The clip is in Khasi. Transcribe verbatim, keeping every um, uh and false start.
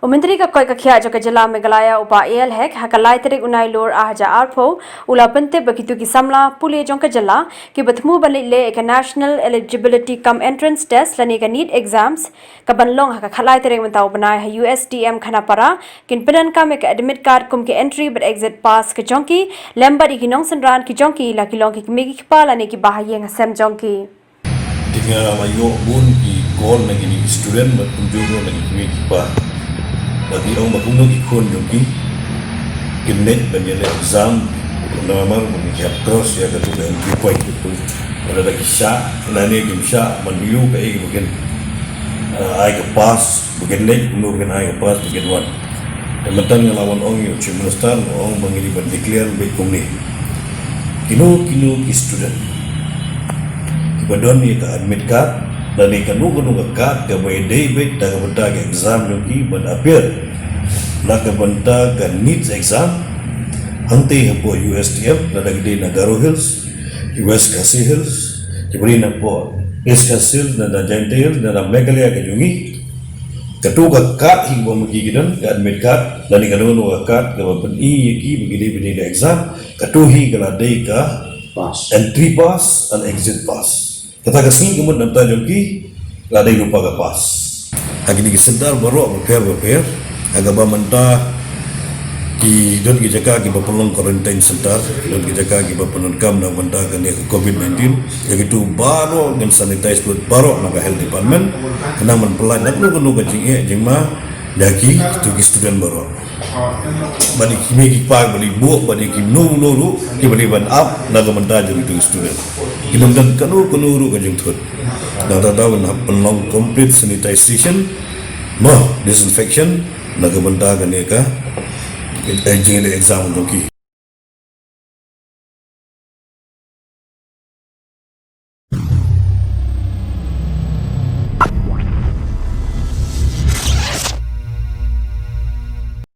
U Myntri ka koit ka khiah jong ka jylla Meghalaya u Bah A L Hek ha ka lai tarik u Nailur ar hajar arphew u la pyntip ba kito ki samla pule jong ka jylla kiba thmu ban leit leh ïa ka National Eligibility cum Entrance Test lane ka NEET exams ka ban long ha ka khatlai tarik mynta u bnai ha U S T M Khanapara kin pyndonkam ïa ka admit card kum ka entry bad exit pass ka jong ki lem bad ïa ki nongsynran ki jong ki la ki long ki kmie ki kpa lane kiba ha ïing ha sem jong ki. Te nga la ïoh bun ki call na kine ki student bad kumjuh ruh na ki kmie ki kpa. Ba ki ong ba kumno ki khun jong ki kin leit ban ïaleh exam namar ba ki hap cross ïa katu ka entry point. Lada ki shah lane kim shah ban ïoh kaei ba kin, eh, ai ka pass ba kin leit kumno ba kin ai ka pass ba kin wan. Te mynta nga la wan ong ïa u Chief Minister, nga ong ba ngi dei ban declare beit kumne. Kino kino ki student kiba don ïa ka admit card lane kano kano ka card kaba ïadei beit da ka bynta ka exam jong ki ban appear na ka bynta ka NEET exam hangtei hapoh U S T M, lada ki dei na Garo Hills, ki West Khasi Hills, kiba dei na hapoh East Khasi Hills, na, na Jaintia Hills, na, na Meghalaya ka jong ngi. Katu ka card hi ba ma ki ki don, ka admit card, lane kano kano ka card kaba pyni ïa ki ba ki dei ban ïa ka exam, katu hi ka la dei ka Pass. Entry pass and exit pass. Kata ka sngi ka mut na bynta jong ki la dei lypa ka pass. Ha kine ki center baroh bapher bapher, ha kaba mynta ki don ki jaka kiba pynlong quarantine center, don ki jaka kiba pyndonkam na bynta kane ka COVID nineteen. Ïa kitu baroh ngin sanitize bad baroh na ka health department. Khnang ban pynlait na kano kano ka jingeh jingma da kitu ki student baroh. Bad ïa ki kmie ki kpa ba la buh, bad ïa ki mano mano ruh kiba la ban ap na ka bynta jong kitu ki student. Ki nym don kano kano ruh ka jingthut. Nangta da ban hap pynlong complete sanitization, mo, disinfection na ka bynta kane ka, eh, jingïaleh exam jong ki.